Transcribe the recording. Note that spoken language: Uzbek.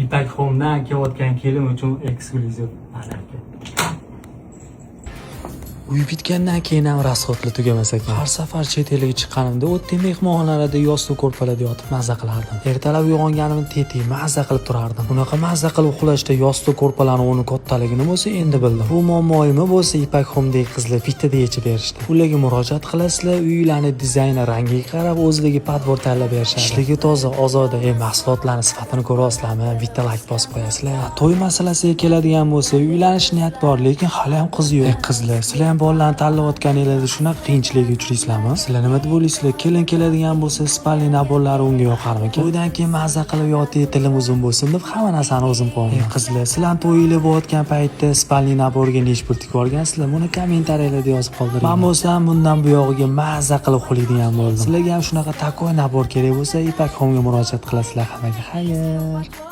Ipak Home'dan kelayotgan kelin uchun eksklyuziv подарка. Uy bitgandan keyin ham расход lar tugamas ekan. Har safar chet elga chiqqanimda o'tdek mehmonxonalarda yostiq ko'rpalarda yotib maza qilardim. Ertalab uyg'onganimda tetik maza qilib turardim. Bunaqa maza qilib uxlashda yostiq ko'rpalarni o'rni kattaligini bo'lsa endi bildim. Bu muammoimni bo'lsa Ipak Home'dagi qizlar bittada yechib berishdi. Ularga murojaat qilasizlar, uylarni dizayni, rangiga qarab o'zligi подбор tanlab berishadi. Ishligi toza, ozoda, mahsulotlarni sifatini ko'ryapsizlarmi? Bitta layk bosib qo'yasizlar. To'y masalasiga keladigan bo'lsa, uylanish niyat bor, lekin hali ham qiz yo'q. Qizlar, sizlar ham bolalarni tanlayotganinglarda shunaqa qiyinchilikka uchraysizlarmi? Sizlar nima deb o'ylaysizlar? Kelin keladigan bo'lsa, спальный набор lari unga yoqarmikan? To'ydan keyin maza qilib yotib, tilim uzun bo'lsin deb hamma narsani o'zim qilyapman. Qizlar, sizlarni to'yinglar bo'layotgan paytda спальный набор ga nechi pul tikib olgansizlar? Buni kommentariyalarda yozib qoldiring. Men bo'lsam bundan buyog'iga maza qilib uxlaydigan bo'ldim. Sizlarga ham shunaqa такой набор kerak bo'lsa, Ipak Home'ga murojaat qilasizlar. Hammaga xayr.